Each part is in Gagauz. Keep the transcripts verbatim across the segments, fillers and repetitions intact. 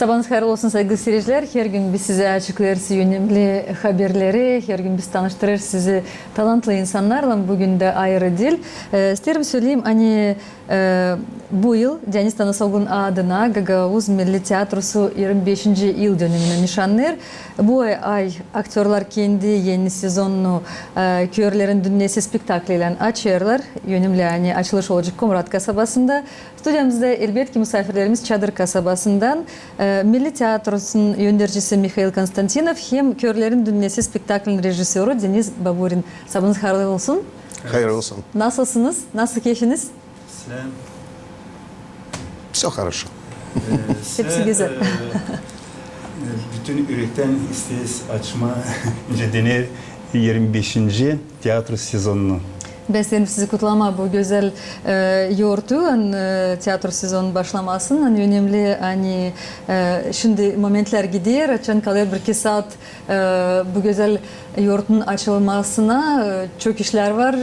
Sabaanız hayırlı olsun, saygılı siircilär. Her gün biz sizä açıklêêrız önemli haberleri, her gün biz tanıştırêrız sizi talantlı insannarlan, büün dä ayırı diil. E, isteerim söleyim, ani, e, bu yıl Denis Tanasogluunun adına Gagauz Milli Teatrosu irmi beşinci yıldönümünü nışannêêr. Bu ay, ay aktörlar kendi eni sezonunu, e, Körlerin dünnesi spektakliylän açêrlar. Önemli, ani açılış olacek Komrat kasabasında. Studiyamızda, elbetki, musaafirlerimiz Çadır kasabasından, e, Milli teatrosunun öndercisi Mihail Konstantinov hem Körlerin dünnesi spektaklinin rejissörü Denis Baburin. Sabaanız hayırlı olsun. Hayırlı olsun. Nasılsınız? Nasıl keyfiniz? Selam. Всё хорошо. Hepsi gözäl. E, bütün ürektän isteeriz açmaa nicä irmi beşinci teatro sezonunu. Bän isteerim sizi kutlamaa bu gözäl, e, yortuylan, e, teatro sezonunun başlamasınnan. Önemli, ani, e, şindi momentlär gider, açan kalêr bir-iki saat, e, bu gözäl yortunun açılmasına, e, çok işlär var,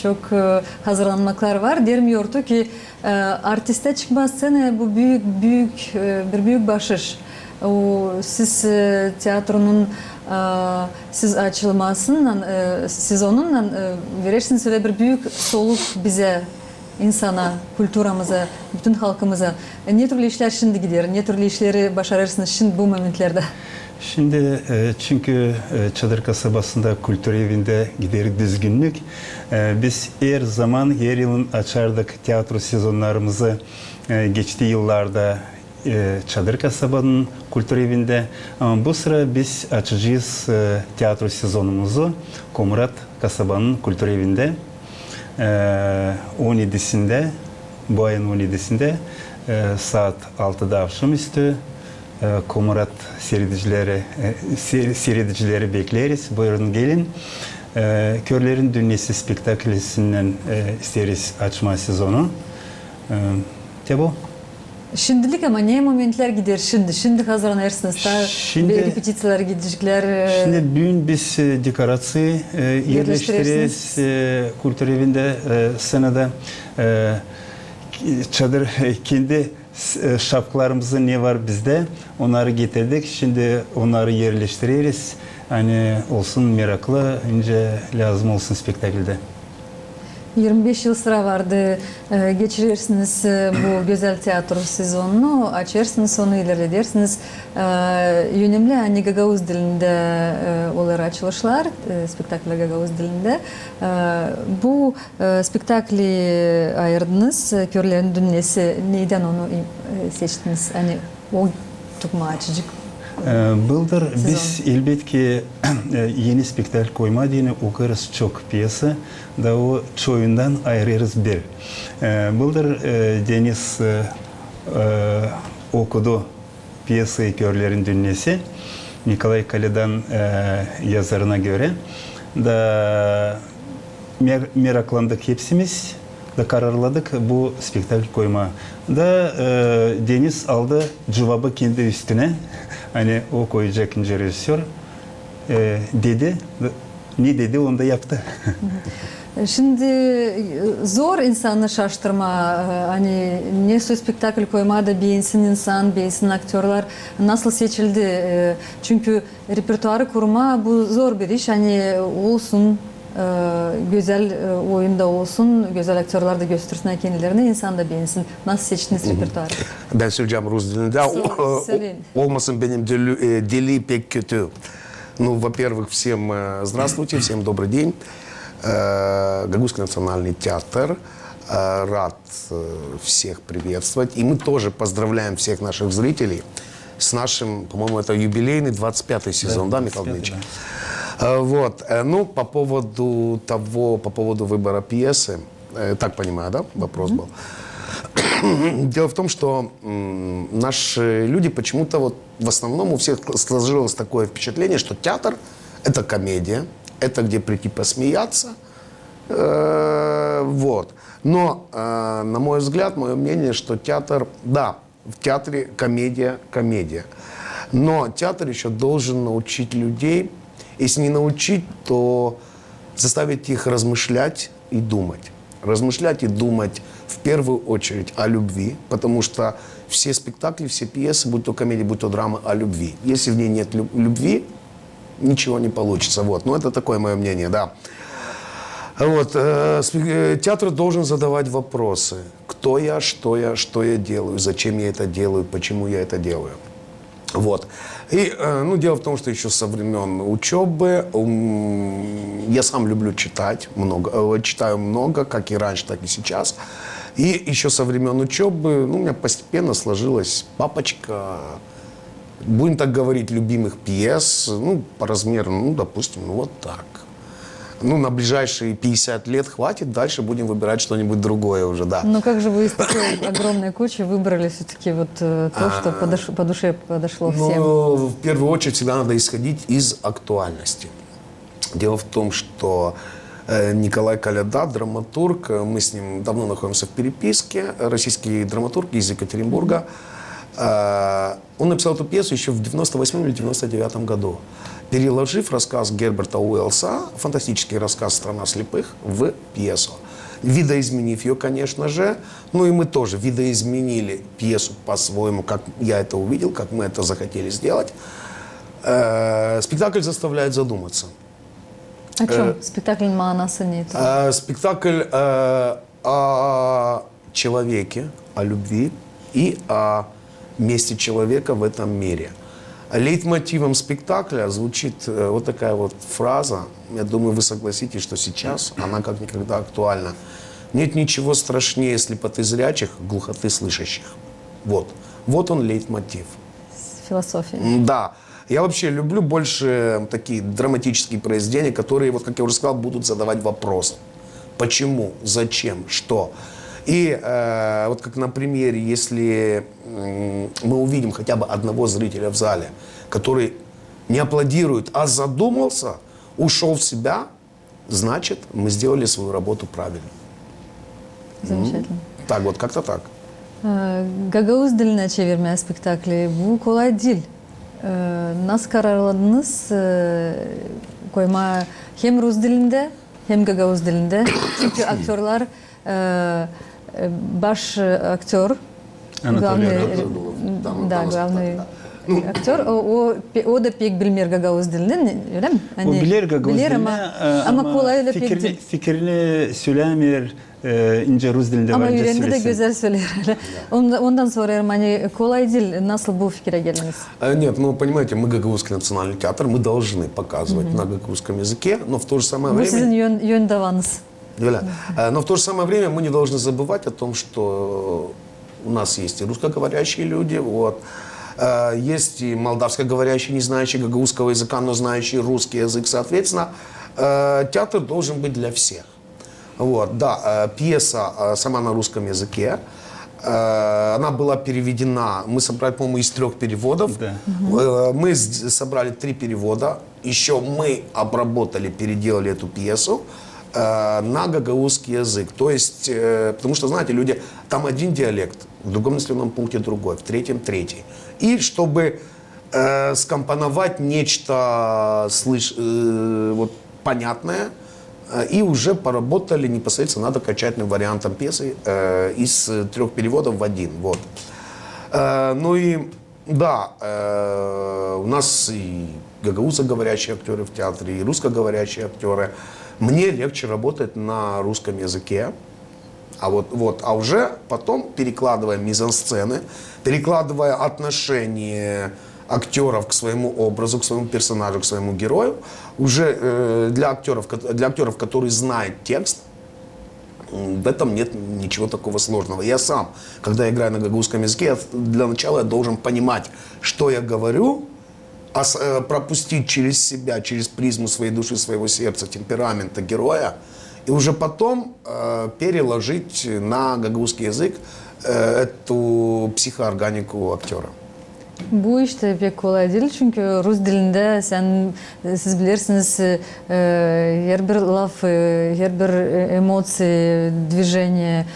çok, e, hazırlanmaklar var. Deerim yortu ki, e, artistä çıkmaa sţenaya bu büük, büük, e, bir büük başış. O, siz, e, teatronun, e, siz açılmasınnan, e, sezonunnan, e, verersiniz ölä bir büük soluk bizä, insana, kulturamıza, bütün halkımıza. E, ne türlü işlär şindi gider, ne türlü işleri başarêrsınız şindi bu momentlerdä? Şindi, e, çünkü, e, Çadır kasabasında kultura evindä gider düzgünnük, e, biz herzaman, her yılın açardık teatro sezonnarımızı, e, geçti yıllarda, e, Çadır kasabanın kultura evindä. Ama bu sıra biz açacez, e, teatro sezonumuzu Komrat kasabanın kultura evindä, e, on edisindä, bu ayın on edisindä, e, saat altıda avşamüstü, e, Komrat siiredicileri, e, siir-, siiredicileri bekleeriz. Buyurun, gelin. E, Körlerin dünnesi spektaklisinnän, e, isteeriz açmaa sezonu. E, te bu. Şindilik, ama ne momentlär gider şindi? Şindi hazırlanêrsınız, taa repetisiyalar gideceklär, e, şindi büün biz, e, dekoraţiya, e, erleştireriz, e, kultura evindä, e, sţenada, e, çadır, e, kendi s-, e, şapkalarımızı, ne var bizdä, onnarı getirdik. Şindi onnarı erleştireriz. Ani olsun meraklı, nicä lääzım olsun spektakldä. İrmi beş yıl sıra vardı, e, geçirersiniz, e, bu gözäl teatro sezonunu, açêrsınız onu, ilerledersiniz. E, önemli, ani gagauz dilindä, e, olêr açılışlar, e, spektakllär gagauz dilindä. E, bu, e, spektakli ayırdınız, e, Körlerin dünnesi. Neydän onu, e, seçtiniz? Ani o tukma açacek, e, sezon. E, bıldır biz, elbetki, e, eni spektakl koymaa deyni okuyêrız çok pyesa, da o çoyundan ayırêrız bir. E, bıldır, e, Denis, e, e, okudu pyesayı Körlerin dünnesi Nikolay Koledan, e, yazarına görä. Da mer-, meraklandık hepsimiz, da kararladık bu spektakl koymaa. Da, e, Denis aldı cuvabı kendi üstünä, ani o koyacek nicä rejissör, e, dedi, ne dedi, onu da yaptı. Şindi, e, zor insanı şaştırmaa, e, ani nesoy spektakl koymaa da beensin insan, beensin aktörlär, nasıl seçildi, e, çünkü repertuarı kurmaa, bu zor bir iş, ani olsun, e, gözäl, e, oyun da olsun, gözäl aktörlär dä göstersin kendilerini, insan da beensin. Nasıl seçtiniz repertuarı? Bän söleyecäm rus dilindä. Söleyin. Olmasın benim dili, e, dili pek kötü. Ну, во-первых, всем, э, здравствуйте, всем добрый день. Э, Гагузский национальный театр, э, рад, э, всех приветствовать. И мы тоже поздравляем всех наших зрителей с нашим, по-моему, это юбилейный двадцать пятый сезон, да, Михаил Дмитриевич? Да, двадцать пятый, да. Э, вот, э, ну, по поводу того, по поводу выбора пьесы, э, так понимаю, да, вопрос был? Дело в том, что, м, наши люди почему-то вот в основном у всех сложилось такое впечатление, что театр — это комедия, это где прийти посмеяться, э, вот. Но, э, на мой взгляд, моё мнение, что театр, да, в театре комедия, комедия. Но театр ещё должен научить людей, если не научить, то заставить их размышлять и думать. Размышлять и думать в первую очередь о любви, потому что все спектакли, все пьесы, будь то комедия, будь то драма, о любви. Если в ней нет лю- любви, ничего не получится. Вот. Ну, это такое мое мнение, да. Вот. Э, спе- э, театр должен задавать вопросы. Кто я, что я, что я делаю, зачем я это делаю, почему я это делаю. Вот. И, э, ну, дело в том, что еще со времен учебы я сам люблю читать много, э, читаю много, как и раньше, так и сейчас. И еще со времен учебы, ну, у меня постепенно сложилась папочка, будем так говорить, любимых пьес, ну, по размеру, ну, допустим, ну, вот так. Ну, на ближайшие пятьдесят лет хватит, дальше будем выбирать что-нибудь другое уже, да. Но как же вы из такой огромной кучи выбрали все-таки вот э, то, что по душе подошло всем? Ну, в первую очередь всегда надо исходить из актуальности. Дело в том, что э, Николай Коляда, драматург, э, мы с ним давно находимся в переписке, российский драматург из Екатеринбурга. Э, он написал эту пьесу еще в девяносто восьмом или девяносто девятом году, переложив рассказ Герберта Уэллса, фантастический рассказ «Страна слепых», в пьесу. Видоизменив ее, конечно же, ну и мы тоже видоизменили пьесу по-своему, как я это увидел, как мы это захотели сделать. Э, спектакль заставляет задуматься. О чем? Спектаклин maanası nedir? Э, спектакль э, о человеке, о любви и о месте человека в этом мире. Лейтмотивом спектакля звучит э, вот такая вот фраза. Я думаю, вы согласитесь, что сейчас она как никогда актуальна. Нет ничего страшнее слепоты зрячих, глухоты слышащих. Вот. Вот он лейтмотив. Философия. Да. Я вообще люблю больше такие драматические произведения, которые, вот как я уже сказал, будут задавать вопросы. Почему? Зачем? Что? И э, вот как на примере, если мы увидим хотя бы одного зрителя в зале, который не аплодирует, а задумался, ушел в себя, значит, мы сделали свою работу правильно. Замечательно. Так вот, как-то так. Gagauz dilinä çevirmää spektakli, bu kolay diil. Nasıl kararladınız koymaa hem rus dilindä, hem gagauz dilindä? Çünkü aktörlar, baş aktör, Anatoliy glavnıy, da, glavnıy aktör, o, o da pek bilmeer gagauz dilini, ölä mi? O biler gagauz dilini, ama kolay ölä pek diil. Fikirini sölämeer, nicä rus dilindä. Ama üürendi dä gözäl söleer. Ondan sorêrım, ani kolay diil, nasıl bu fikirä geldiniz? Нет, ну, понимаете, мы гагаузский национальный театр, мы должны показывать на гагаузском языке, но в то же самое время... Bu sizin ön, öndavanız. Öyle. Но в то же самое время мы не должны забывать о том, что у нас есть и русскоговорящие люди, вот, есть и молдавскоговорящие, не знающие гагаузского языка, но знающие русский язык. Соответственно, театр должен быть для всех. Вот, да, пьеса сама на русском языке. Она была переведена, мы собрали, по-моему, из трех переводов. Мы собрали три перевода. Еще мы обработали, переделали эту пьесу на гагаузский язык. То есть, потому что, знаете, люди, там один диалект, в другом населенном пункте другой, в третьем третий. И чтобы скомпоновать нечто слыш... вот, понятное, и уже поработали непосредственно над окончательным вариантом пьесы из трех переводов в один. Вот. Ну и да, у нас и гагаузоговорящие актеры в театре, и русскоговорящие актеры. Мне легче работать на русском языке. А вот, вот, а уже потом, перекладывая мизансцены, перекладывая отношение актеров к своему образу, к своему персонажу, к своему герою, уже для актеров, для актеров, которые знают текст, в этом нет ничего такого сложного. Я сам, когда играю на гагаузском языке, для начала я должен понимать, что я говорю, пропустить через себя, через призму своей души, своего сердца, темперамента героя, и уже потом переложить на гагаузский язык эту психоорганику актера. Bu iş tä pek kolay diil, çünkü rus dilindä sän, siz bilersiniz, herbir lafı, herbir emoţiya, dvijeniye,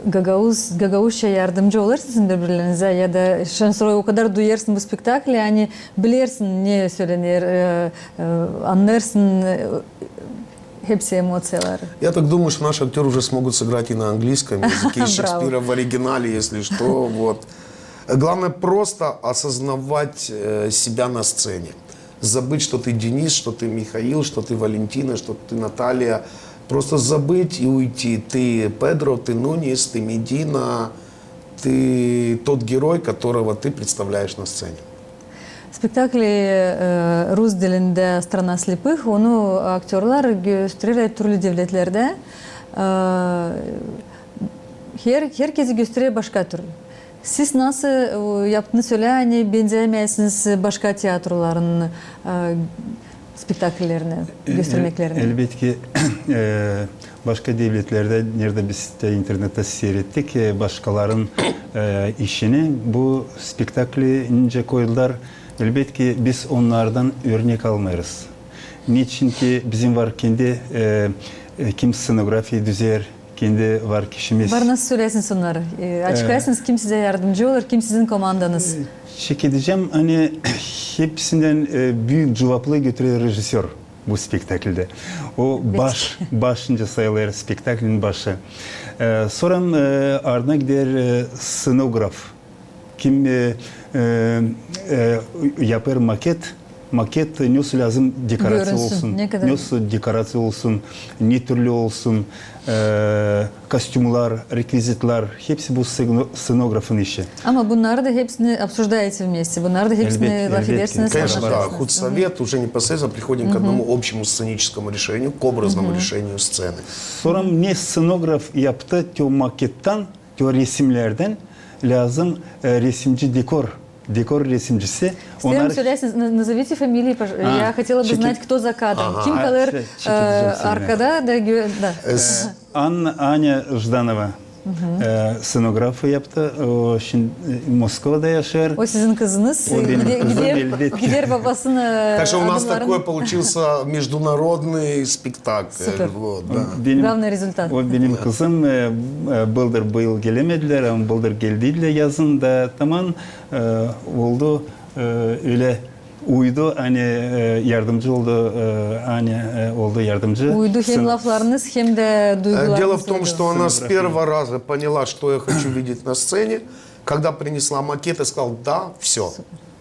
gagauz, gagauzça yardımcı olêrsınız birbirlerinizä, ya da şansora o kadar duyêrsın bu spektakli, ani bilersin ne sölener, annêêrsın hepsi emoţiyaları. Я так думаю, что наши актёры уже смогут сыграть и на английском языке, и Шекспира в оригинале, если что, вот. Главное просто осознавать э, себя на сцене. Забыть, что ты Денис, что ты Михаил, что ты Валентина, что ты Наталья. Просто забыть и уйти. Ты Педро, ты Нуньес, ты Медина, ты тот герой, которого ты представляешь на сцене. Spektakli e, rus dilindä Strana slepых, onu aktörlar göstererlär türlü devletlerdä. E, her, herkezi gösterer başka türlü. Siz nasıl e, yaptınız ölä, ani benzämeesiniz başka teatroların e, spektakllerinä, göstermeklerinä? Elbetki, e, başka devletlerdä, neredä biz dä internettä siirettik e, başkaların e, işini, bu spektakli nicä koydular, elbetki biz onnardan örnek almêêrız. Neçinki bizim var kendi e, e, kim sţenografiya düzer, kendi var kişimiz. Var nasıl söläsiniz onnarı? E, açıklayasınız, kim sizä yardımcı olur, kim sizin komandanız? E, çekedecäm, ani hepsindän e, büük cuvaplıı götürer rejissör bu spektakldä. O baş, başıncı sayılêr, spektaklin başı. E, sora e, ardına gider e, sţenograf. Kim e, e, e, yapêr maket, maket, e, nesoy lääzım dekoraţiya olsun, nesoy dekoraţiya olsun, ne türlü olsun, e, kostümlar, rekvizitlar, hepsi bu sţeno-, sţenografın işi. Ama bunnarı da hepsini обсуждаете вместе, bunnarı da hepsini lafedersiniz, annadırsınız. Конечно, да, худсовет, уже непосредственно приходим к одному общему сценическому решению, к образному решению сцены. Sora ne sţenograf yaptı, te o makettän, te o resimnerdän lääzım e, resimci dekor, dekor resimcisi. İsteerim söläsiniz, назовите фамилии, я хотела бы знать, кто за кадром. Kim kalêr arkada da, da. Anna, Anya Jdanova. E, sţenografiya yaptı. O şindi e, Moskvada yaşêêr. O sizin kızınız? O benim kızım, elbetki. Gider babasına. Так что у нас такой получился международный спектакль. Супер. Вот, да. Главный результат. O benim kızım, e, e, bıldır bu yıl gelemedilär, ama bıldır geldilär yazın da, tamam, e, oldu, e, ölä uydu, ani e, yardımcı oldu, e, ani e, oldu yardımcı. Uydu hem laflarınız, hem dä duygularınız. Дело в том, что она с первого раза поняла, что я хочу видеть на сцене. Когда принесла макет, я сказал: «Да, всё».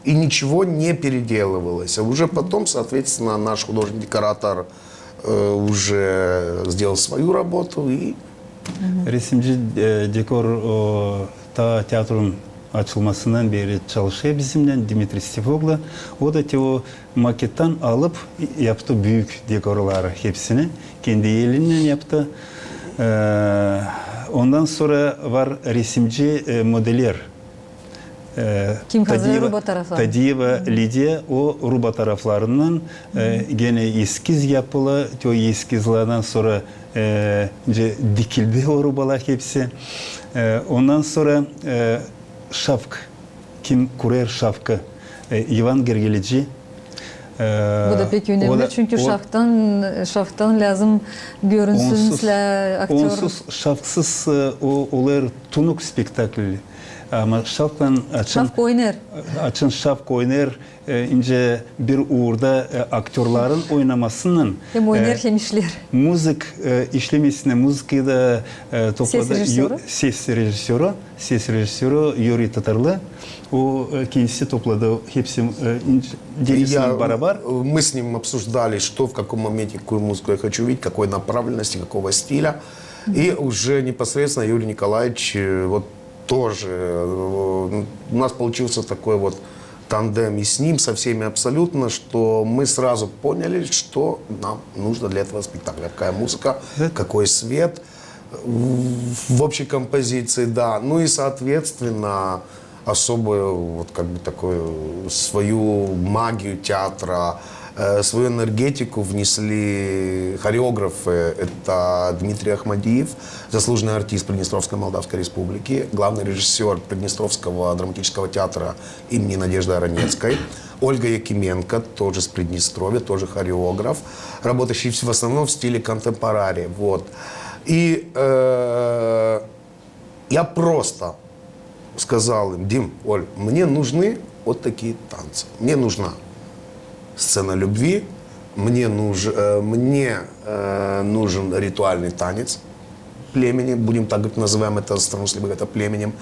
И ничего не переделывалось. А уже потом, соответственно, наш художник-декоратор э, уже сделал свою работу и... Resimci e, dekor, o, ta teatronun açılmasından beri çalışêr bizimnän, Dmitriy Stivoglu. O da te o makettän alıp yaptı büük dekorları hepsini. Kendi elinnän yaptı. E, ondan sora var resimci, e, modeler. E, Kim hazırlêêr rubo taraflarını? Tadiyeva Lidiya, o rubo taraflarından e, genä eskiz yapılı, te o eskizlerdän sora e, nicä dikildi o rubolar hepsi. E, ondan sora e, şafk, kim kurêr şafkı, e, İvan Gergelici. E, bu da pek önemli, çünkü şafktan, şafktan lääzım görünsün, onsuz, aktör. Onsuz, şafksız e, o, olêr tunuk spektakl. Ama şafktan açan... Şafk oynêêr. Açan şafk oynêêr, e, nicä bir uurda e, aktörların oynamasınnan. Hem oynêêr, hem işleer. Muzık e, işlemesini, muzıkayı da e, topladı. Ses rejissörü? Ses rejissörü. Ses rejissörü Yuriy Tatarlı. O e, kendisi topladı hepsi e, nicä, denisinin barabar. Мы с ним обсуждали, что в каком моменте, какую музыку я хочу видеть, какой направленности, какого стиля. И уже непосредственно Юрий Николаевич, э, вот тоже, э, у нас получился такой вот тандем и с ним, со всеми абсолютно, что мы сразу поняли, что нам нужно для этого спектакля. Какая музыка, какой свет, в, в общей композиции, да. Ну и, соответственно, особую, вот как бы такую свою магию театра, э, свою энергетику внесли хореографы. Это Дмитрий Ахмадиев, заслуженный артист Приднестровской Молдавской Республики, главный режиссёр Приднестровского драматического театра имени Надежды Аронецкой, Ольга Якименко, тоже с Приднестровья, тоже хореограф, работающий в основном в стиле контемпорари. Вот. И, э, Я просто сказал им: «Дим, Оль, мне нужны вот такие танцы. Мне нужна сцена любви, Мне нуж-, э, мне, э, нужен ритуальный танец племени, будем так говорить, называем это, трудно, либо это племенем.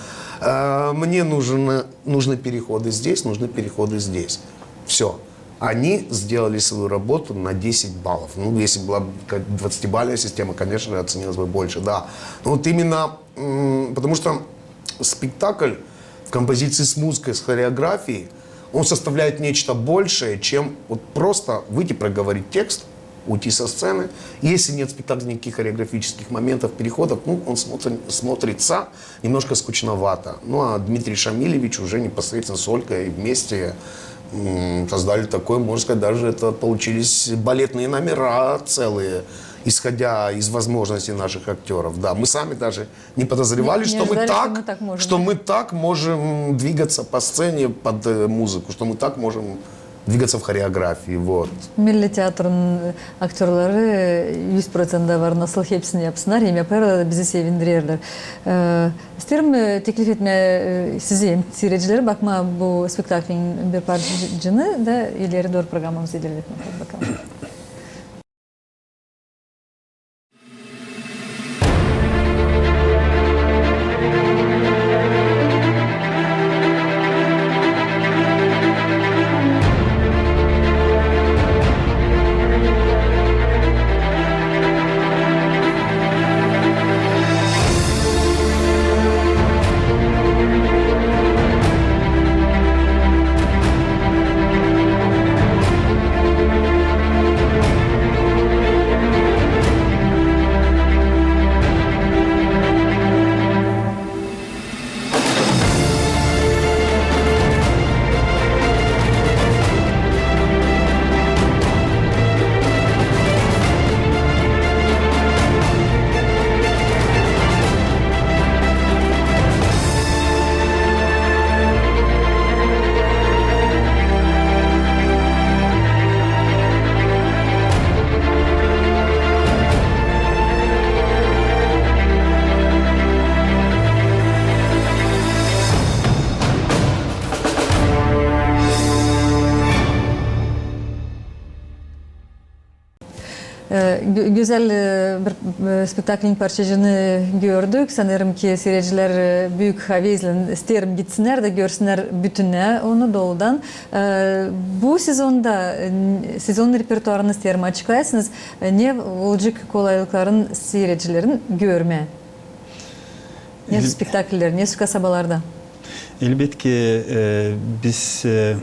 Э, мне нужен, нужны переходы здесь, нужны переходы здесь. Всё. Они сделали свою работу на десять баллов. Ну, если была как двадцатибалльная система, конечно же, оценилось бы больше, да. Но вот именно, м, потому что спектакль в композиции с музыкой, с хореографией, он составляет нечто большее, чем вот просто выйти, проговорить текст, уйти со сцены. Если нет в спектакле никаких хореографических моментов, переходов, ну, он смотр-, смотрится немножко скучновато. Ну, а Дмитрий Шамилевич уже непосредственно с Ольгой вместе, м, создали такой, можно сказать, даже это получились балетные номера целые, исходя из возможностей наших актёров. Да, мы сами даже не подозревали, что мы так, что мы так можем двигаться по сцене под, э, музыку, что мы так можем двигаться в хореографии, вот. Milli teatrın aktörları üz proţentä var, nasıl hepsini yapsınnar, hem yapêrlar da bizi sevindirerlär. E, isteerim, e, teklif etmää, e, sizi hem siiredicileri bakmaa bu spektaklin bir parçacıını da ileri dooru programamızı ilerletmää. Hadi bakalım. E, gö-, gözäl, e, bir, e, spektaklin parçacıını gördük. Sanêrım ki, siiredicilär, e, büük havezlän isteerim gitsinnär dä görsünnär bütünnä onu doludan. E, bu sezonda, e, sezonun repertuarını isteerim açıklaysınız, e, ne olacek kolaylıkların siiredicilerin görmää? Ne spektakller, ne kasabalarda? Elbetki, e, biz, e,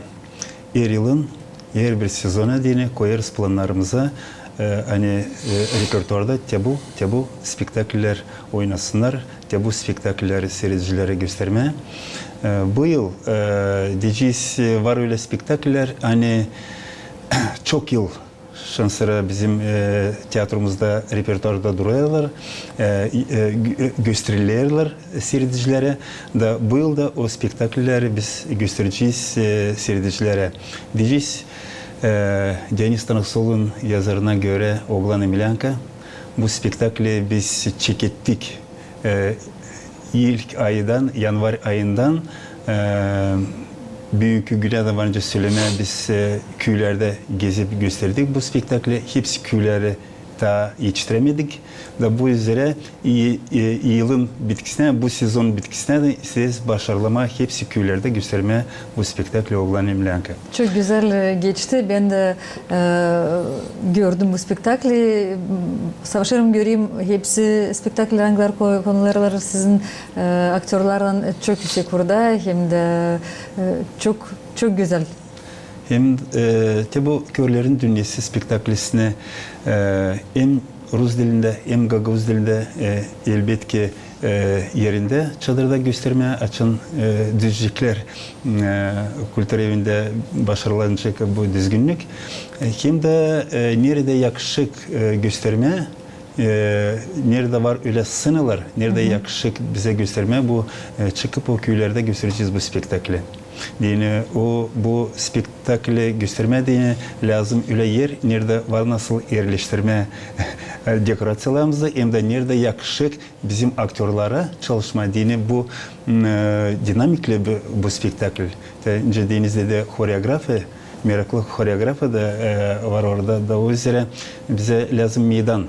er yılın, er bir sezona deyni koyêrız plannarımıza, e, ani, e, repertuarda te bu, te bu spektakller oynasınnar, te bu spektaklleri siiredicilerä göstermää. E, bu yıl, e, deyecez, e, var ölä spektakller, ani çok yıl şansora bizim, e, teatrumuzda repertuarda durêrlar, e, e, gö-, e, gösterilerlär siiredicilerä. Da bu yıl da o spektaklleri biz gösterecez, e, siiredicilerä. Deyecez, e, Dionis Tanasoglu'nun yazarına görä, Oglan i Milänka. Bu spektakli biz çekettik e, ilk aydan, yanvar ayından, e, büünkü günä dä var nicä sölemää, biz, e, küülerdä gezip gösterdik bu spektakli. Hepsi küüleri taa etiştirämedik. Da bu üzerä i-, e, yılın bitkisinä, bu sezonun bitkisinä dä isteeriz başarmaa hepsi küülerdä göstermää bu spektakli Oglan i Milänka. Çok gözäl, e, geçti. Bän dä, e, gördüm bu spektakli. Savaşêrım, göreyim hepsi spektakli, angıları ko-, konulêrlar sizin, e, aktörlarlan, e, çok üüsek urda, hem dä, e, çok, çok gözäl. Hem, e, te bu Körlerin dünnesi spektaklisinä, e, hem rus dilindä, hem gagauz dilindä, e, elbetki, e, erindä çadırda göstermää, açan, e, düzeceklär, e, kultura evindä başarılanacek bu düzgünnük. E, hem dä, e, neredä yakışêk, e, göstermää, e, neredä var ölä seenalar, neredä yakışêk bizä göstermää bu, e, çıkıp o küülerdä gösterecez bu spektakli. Deyni o, bu spektakli göstermää deyni lääzım ölä er, neredä var nasıl erleştirmää, e, dekoraţiyalarımızı, hem dä neredä yakışêk bizim aktörlara çalışmaa, deyni bu, m, e, dinamikli bu, bu spektakl. Te nicä deyni dedi, horeografiya, Meraklı horeografı da e, var orada. Da o üzerä bizä lääzım meydan,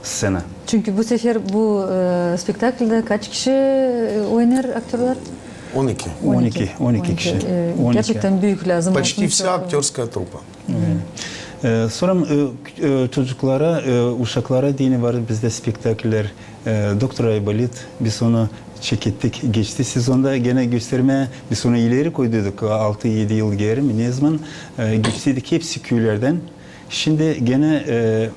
sţena. Çünkü bu sefer bu e, spektaklda kaç kişi e, oynar aktörlar? On iki. On iki, on iki kişi. E, On iki. Gerçekten büük lääzım Почти olsun. вся актёрская труппа. E, soram e, k- e, çocuklara, e, uşaklara deyni var bizdä spektakller. E, Doktor Aybolit, biz onu çekettik geçti sezonda, genä göstermää, biz onu ileri koyduyduk, altı-edi yıl geeri mi, ne zaman, e, götürdük hepsi küülerdän. Şindi genä e,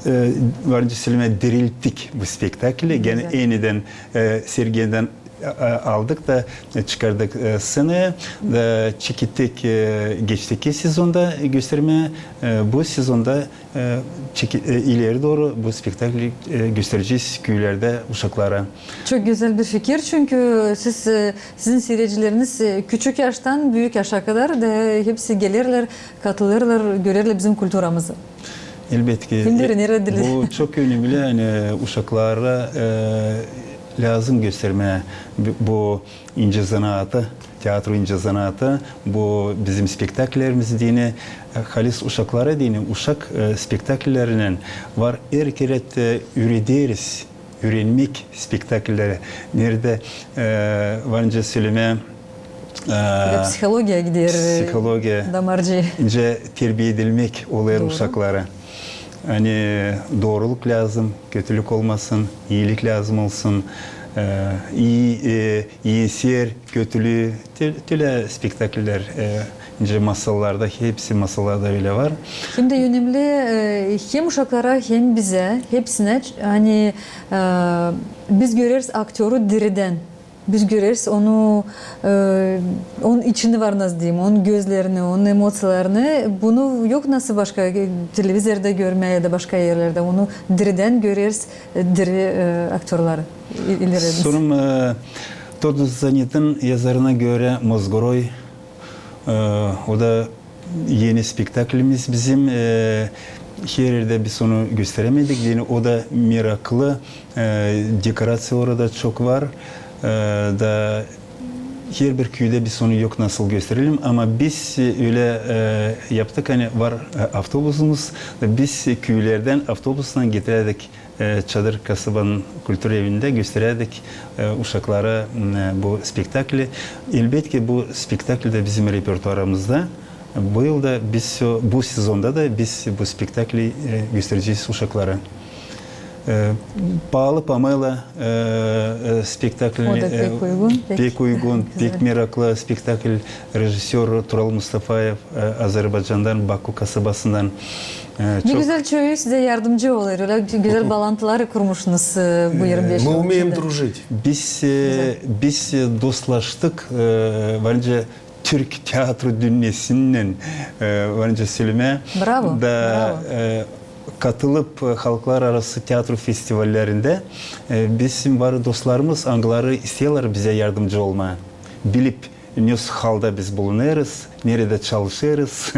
e, var nicä sölemää, dirilttik bu spektakli, genä enidän e, sergidän e, aldık da e, çıkardık e, sţenaya, da çekettik e, geçtiki sezonda göstermää, e, bu sezonda e, çeke- e, ileri dooru bu spektakli e, gösterecez küülerdä uşaklara. Çok gözäl bir fikir, çünkü siz, e, sizin siiredicileriniz e, küçük yaştan büük yaşa kadar da hepsi gelärlär, katılêrlar, görärlär bizim kulturamızı. Elbetki. Hem de öğrenirlär dili. Bu çok önemli, ani uşaklara e, lääzım göstermää bu, bu incä zanaatı, teatro incä zanaatı, bu bizim spektakllerimiz deyni, e, halis uşaklara deyni, uşak e, spektakllerinnän var erkerä e, üürederiz, üürenmäk spektaklleri, neredä e, var nicä sölemää, e, Psihologiya gider. e, Psihologiya. Damarcı. Nicä terbiya edilmäk olêr uşaklara. Ani dooruluk lääzım, kötülük olmasın, iilik lääzım olsun, e, ii, e, iiser, kötülüü, tü- tülä spektakller, e, nicä masallarda, hepsi masallarda ölä var. Hem de önemli e, hem uşaklara, hem bizä, hepsinä, ani e, biz göreriz aktörü diridän. Biz göreriz onu, e, onun içini var, nasıl deyim, onun gözlerini, onun emosiyalarını. Bunu yok nasıl başka e, televizorda görmää ya da başka erlerdä. Onu diridän göreriz, e, diri e, aktörları. İ- ileri biz. Sorum, e, Todu Zanet'in yazarına görä Mozgoroi, e, o da eni spektaklimiz bizim, e, her erdä biz onu gösterämedik, deyni o da meraklı, e, dekoraţiya orada çok var, e, da herbir küüdä biz onu yok nasıl gösterelim, ama biz e, ölä e, yaptık, ani var e, avtobusumuz, da biz e, küülerdän avtobuslan getirärdik e, Çadır kasabanın kultura evindä gösterädik e, uşaklara m, e, bu spektakli. Elbetki bu spektakl dä bizim repertuarımızda. Bu yılda biz, bu sezonda da biz bu spektakli e, gösterecez uşaklara. E, Paalı Pamela e, e, spektakli. O da pek uygun, pek pek uygun, güzel. Pek meraklı spektakl. Rejissör Tural Mustafaev, e, Azerbaycandan, Baku kasabasından. E, Ne gözäl, çoyu sizä yardımcı olêr. Ölä gözäl baalantılar kurmuşsunuz e, bu irmi beş Мы yıl умеем içindä. Дружить. Biz, e, biz e, dostlaştık, e, var nicä türk teatro dünnesinnän, e, var nicä sölemää. Bravo, Da bravo. e, katılıp e, halklararası teatro festivallerindä e, bizim var dostlarımız, angıları isteerlär bizä yardımcı olmaa. Bilip, ne halda biz bulunêrız, neredä çalışêrız.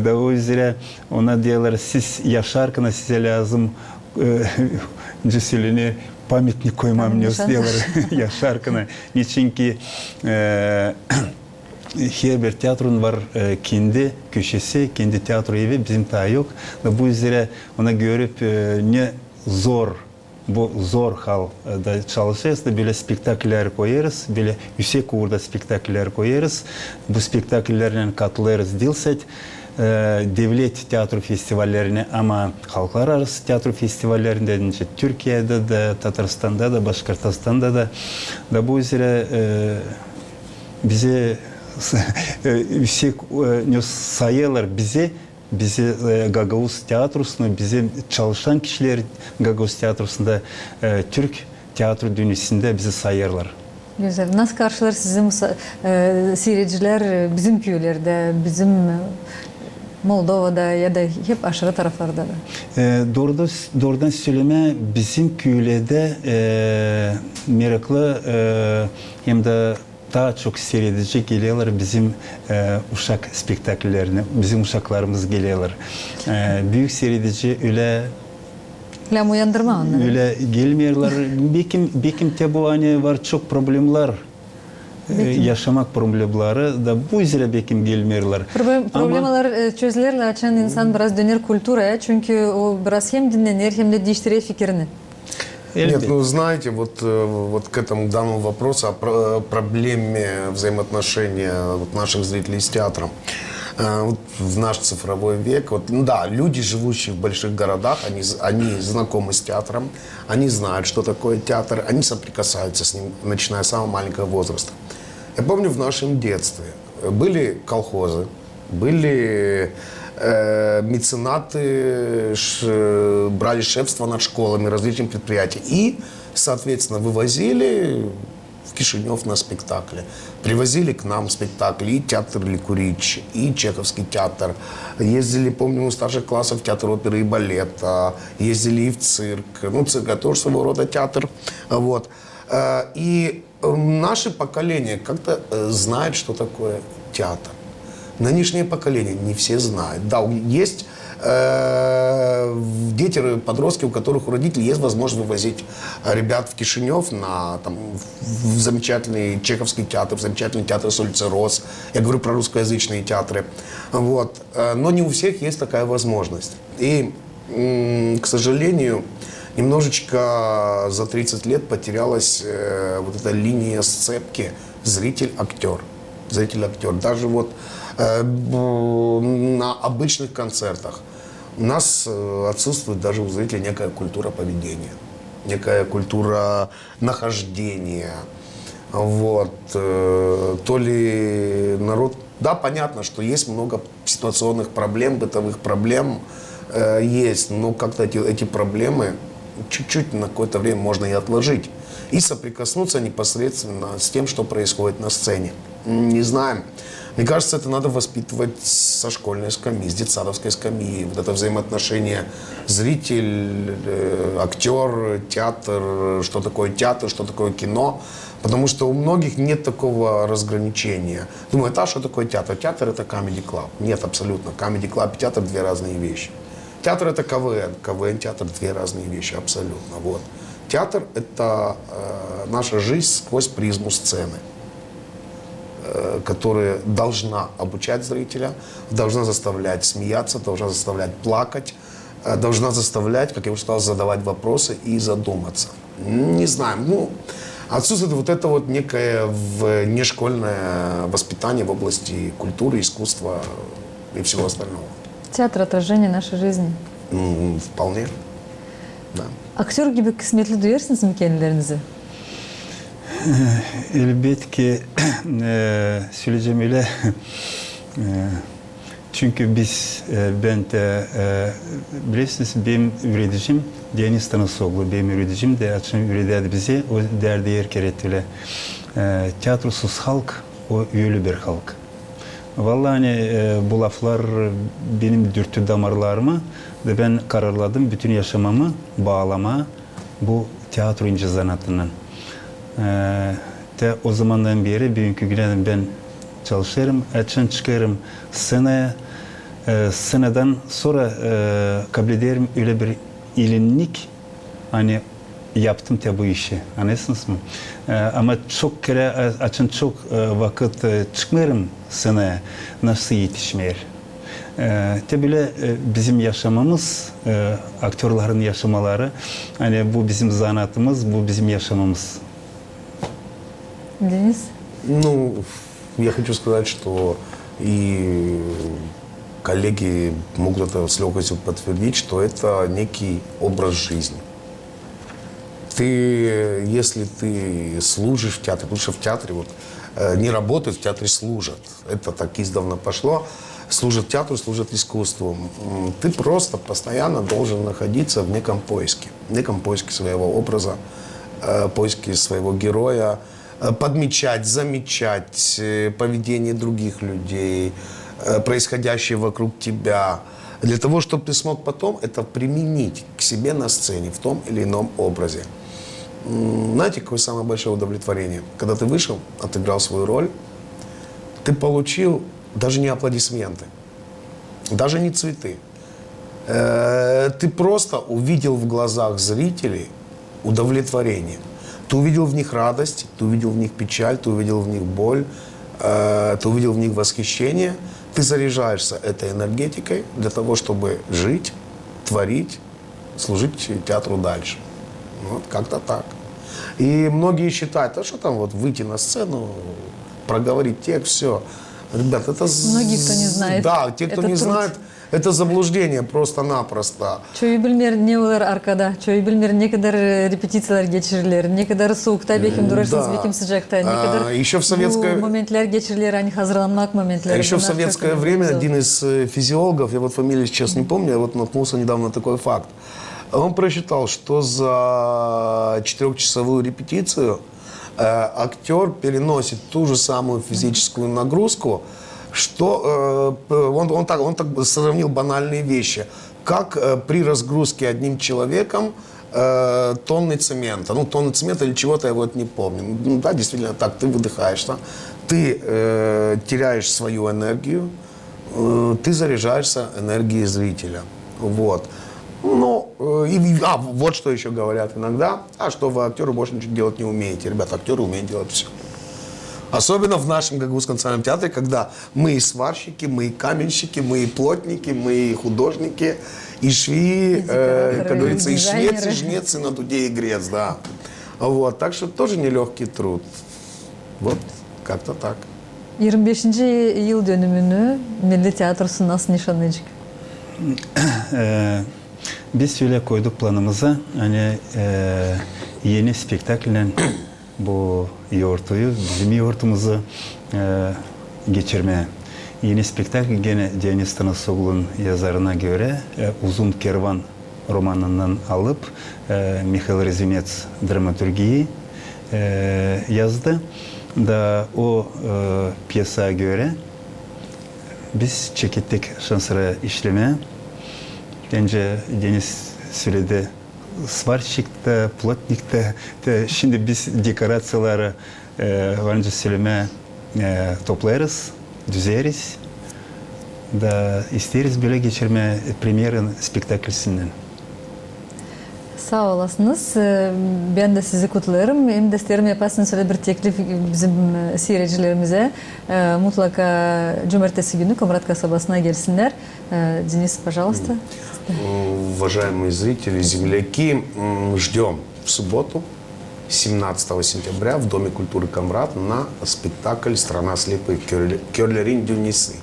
Da o üzerä ona deerlär, siz yaşarkana sizä lääzım e, nicä sölenär, pametnik koymaa, ne deerlär, yaşarkana. Neçinki e, herbir teatronun var e, kendi köşesi, kendi teatro evi, bizim taa yok. Da bu üzerä ona görüp e, ne zor, bu zor hal e, da çalışêrız da bölä spektakller koyêrız, bölä üüsek uurda spektakller koyêrız. Bu spektakllernän katılêrız diil sade e, devlet teatro festivallerinä, ama halklararası teatro festivallerindä, nicä Türkiyedä dä, Tataristanda da, Başkortostanda da. Da bu üzerä e, bizi e, üüsek e, ne sayêrlar bizi, bizi e, gagauz teatrosunu, bizi çalışan kişileri gagauz teatrosunda, e, türk teatro dünnesindä bizi sayêrlar. Gözäl. Nasıl karşılêêr sizi musa- e, siiredicilär e, bizim küülerdä, bizim e, Moldovada ya da hep aşırı taraflarda da? E, doorudan, doorudan sölemää, bizim küülerdä e, meraklı e, hem dä taa çok siiredici gelerlär bizim e, uşak spektakllerinä, bizim uşaklarımız gelerlär. E, büük siiredici ölä Lääzım uyandırmaa onnarı. Ölä gelmeerlär. Bekim, bekim te bu, ani var çok problemlär. e, yaşamak problemleri da bu üzerä bekim gelmerlär. Problem-, problemalar, e, çözülerlär, açan insan biraz döner kulturaya, çünkü o biraz hem dinnenir, hem dä diiştirer fikirini. Нет, ну, знаете, вот, э, вот к этому данному вопросу о про-, проблеме взаимоотношения вот наших зрителей с театром. Э, вот в наш цифровой век, вот, ну да, люди, живущие в больших городах, они з-, они знакомы с театром, они знают, что такое театр, они соприкасаются с ним, начиная с самого маленького возраста. Я помню в нашем детстве, э, были колхозы, были, э, меценаты, ш-, брали шефство над школами, различными предприятиями. И, соответственно, вывозили в Кишинёв на спектакли. Привозили к нам спектакли и театр Ликурич, и Чеховский театр. Ездили, помню, у старших классов в театр оперы и балета, ездили и в цирк. Ну, цирк — это тоже своего рода театр. Вот. Э, и, э, наше поколение как-то, э, знает, что такое театр. Нынешнее поколение не все знают. Да, у-, есть, э, дети, подростки, у которых у родителей есть возможность вывозить, э, ребят в Кишинёв на, там, в, в замечательный Чеховский театр, в замечательный театр с улицы Рос. Я говорю про русскоязычные театры. Вот. Э, но не у всех есть такая возможность. И, м, к сожалению, немножечко за тридцать лет потерялась, э, вот эта линия сцепки зритель-актёр. Зритель-актёр. Даже вот, э, б-, на обычных концертах у нас, э, отсутствует даже у зрителя некая культура поведения, некая культура нахождения. Вот, э, то ли народ... Да, понятно, что есть много ситуационных проблем, бытовых проблем, э, есть, но как-то эти, эти проблемы чуть-чуть на какое-то время можно и отложить, и соприкоснуться непосредственно с тем, что происходит на сцене. М, не знаю. Мне кажется, это надо воспитывать со школьной скамьи, с детсадовской скамьи. Вот это взаимоотношение зритель, э, актёр, театр, что такое театр, что такое кино. Потому что у многих нет такого разграничения. Думают: «А что такое театр? Театр — это comedy club». Нет, абсолютно. Comedy club и театр — две разные вещи. Театр — это КВН, КВН — театр — две разные вещи, абсолютно. Вот. Театр — это, э, наша жизнь сквозь призму сцены, э, которая должна обучать зрителя, должна заставлять смеяться, должна заставлять плакать, э, должна заставлять, как я уже сказал, задавать вопросы и задуматься. Не знаю, ну, отсутствует вот это вот некое внешкольное воспитание в области культуры, искусства и всего остального. Театр — отражение нашей жизни. М, вполне. Да. Aktör gibi kısmetli duyêrsınız mı kendilerinizi? Elbetki, e, söleyecäm ölä. E, çünkü biz, e, bän dä, e, bilersiniz, benim üüredicim Denis Tanasoglu, benim üüredicim dä açan üüredärdi bizi, o deerdi er kerä ölä: e, teatrosuz halk, o ölü bir halk. Vallahi, ani, e, bu laflar benim dürttü damarlarımı da bän kararladım bütün yaşamamı baalamaa bu teatro incä zanaatınnan. E, te o zamandan beeri, büünkü günä dän bän çalışêrım, açan çıkêrım sţenaya, e, sţenadan sora, e, kablederim ölä bir ilinnik, ani yaptım te bu işi. Annêêrsınız mı? E, ama çok kerä, e, açan çok, e, vakıt, e, çıkmêêrım sţenaya, nasıl etişmeer. E, te bölä, e, bizim yaşamamız, e, aktörların yaşamaları, ani bu bizim zanaatımız, bu bizim yaşamamız. Денис? Ну, я хочу сказать, что и коллеги могут это с лёгкостью подтвердить, что это некий образ жизни. Ты, если ты служишь в театре, потому что в театре вот, э, не работают, в театре служат. Это так издавна пошло. Служат театру, служат искусству. М, ты просто постоянно должен находиться в неком поиске. В неком поиске своего образа, э, поиске своего героя, э, подмечать, замечать, э, поведение других людей, э, происходящее вокруг тебя, для того, чтобы ты смог потом это применить к себе на сцене в том или ином образе. М, знаете, какое самое большое удовлетворение? Когда ты вышел, отыграл свою роль, ты получил даже не аплодисменты, даже не цветы. Э, ты просто увидел в глазах зрителей удовлетворение. Ты увидел в них радость, ты увидел в них печаль, ты увидел в них боль, э, ты увидел в них восхищение. Ты заряжаешься этой энергетикой для того, чтобы жить, творить, служить театру дальше. Вот как-то так. И многие считают, а что там вот выйти на сцену, проговорить текст, все. Ребят, это... Многие, кто не знает. Да, те, кто не знает, это заблуждение просто-напросто. Çoyu bilmeer ne olêr arkada, çoyu bilmeer ne kadar, e, repetiţiyalar geçiriler, ne kadar suukta bekim durarsınız, bekim sıcakta, ne kadar bu momentlär geçiriler, ani hazırlanmak momentlär. Ещё в советское время один из, э, физиологов, я вот фамилию сейчас не помню, я вот наткнулся недавно на такой факт. Он просчитал, что за четырёхчасовую репетицию э, актёр переносит ту же самую физическую нагрузку, что, э, он, он так, он так сравнил банальные вещи, как, э, при разгрузке одним человеком, э, тонны цемента. Ну, тонны цемента или чего-то, я вот не помню. Ну, да, действительно так, ты выдыхаешься, ты, э, теряешь свою энергию, э, ты заряжаешься энергией зрителя. Вот. Ну, э, и, а, вот что ещё говорят иногда, а что вы, актёры, больше ничего делать не умеете. Ребята, актёры умеют делать всё. Особенно в нашем Гагаузском национальном театре, когда мы и сварщики, мы и каменщики, мы и плотники, мы и художники, и швеи, э, как говорится, и швец, и жнец, и на дуде игрец, да. Вот, так что тоже нелёгкий труд. Вот, как-то так. Yirmi beşinci yıl dönümünü Milli teatrosu nasıl nişanlayacek? E, biz ölä koyduk planımızı, ani, e, eni spektaklän bu yortuyu, bizim yortumuzu, e, geçirmää. Eni spektakl genä Dionis Tanasoglunun yazarına görä, e, Uzun kervan romanından alıp, e, Mihail Razumets dramaturgiyi, e, yazdı. Da o, e, piyesaya görä biz çekettik şansora işlemää. Bence Denis söledi, svarşçik ta, plotnik ta, ta, şindi biz dekoraţiyaları, e, var nicä sölemää, e, toplêêrız, düzeriz da isteeriz bölä geçirmää, e, premieranın spektaklsindän. Saa olasınız. E, bän dä sizi kutlêêrım. Hem dä isteerim yapasınız ölä bir teklif bizim, e, siiredicilerimizä. E, mutlaka cumertesi günü Komrat kasabasına gelsinnär. E, Denis, пожалуйста. Уважаемые зрители, земляки, м, ждём в субботу, семнадцатого сентября, в Доме культуры «Комрат» на спектакль «Страна слепых», Кёр-, Кёрлерин дюньясы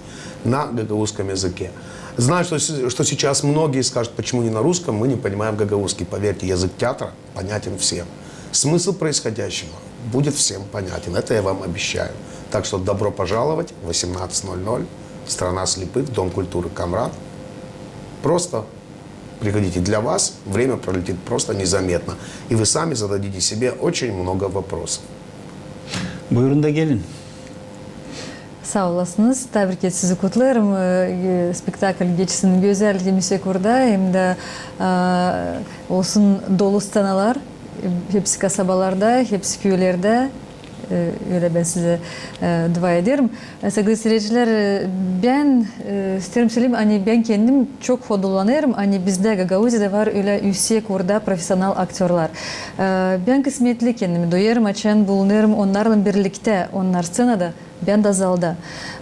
на гагаузском языке. Знаю, что с-, что сейчас многие скажут, почему не на русском, мы не понимаем гагаузский. Поверьте, язык театра понятен всем. Смысл происходящего будет всем понятен, это я вам обещаю. Так что добро пожаловать, восемнадцать ноль ноль, «Страна слепых», Дом культуры «Комрат». Просто приходите, для вас время пролетит просто незаметно, и вы сами зададите себе очень много вопросов. Buyurun da gelin. Saa olasınız. Taa bir kerä sizi kutlêêrım. E, spektakl geçsin gözäl hem Üsekurda, hem dä, e, olsun dolu sţenalar, e, hepsi kasabalarda, hepsi küülerdä. E, ölä bän sizä, e, dua ederim. E, saygılı siiredicilär, e, bän, e, isteerim söleyim, ani bän kendim çok hodulanêrım, ani bizdä Gagauziyada var ölä Üsekurda profesional aktörlar. E, bän kısmetli kendimi duyêrım, açan bulunêrım onnarlan birliktä, onnar sţenada, bän dä zalda.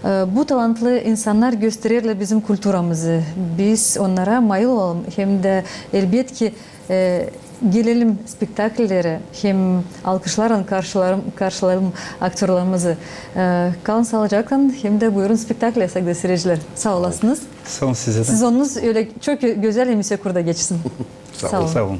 E, bu talantlı insannar göstererlär bizim kulturamızı. Biz onnara mayıl olalım, hem dä, elbetki, e, gelelim spektakllerä, hem alkışlarlan karşılarım-, karşılayalım aktörlarımızı. E, kalın saalıcaklan, hem dä buyurun spektakle, saygılı siiredicilär. Saa olasınız. Saa olun sizä dä. Sezonunuz ölä çok gö-, gözäl hem Üsekurda geçsin. Saa olun. Saa olun.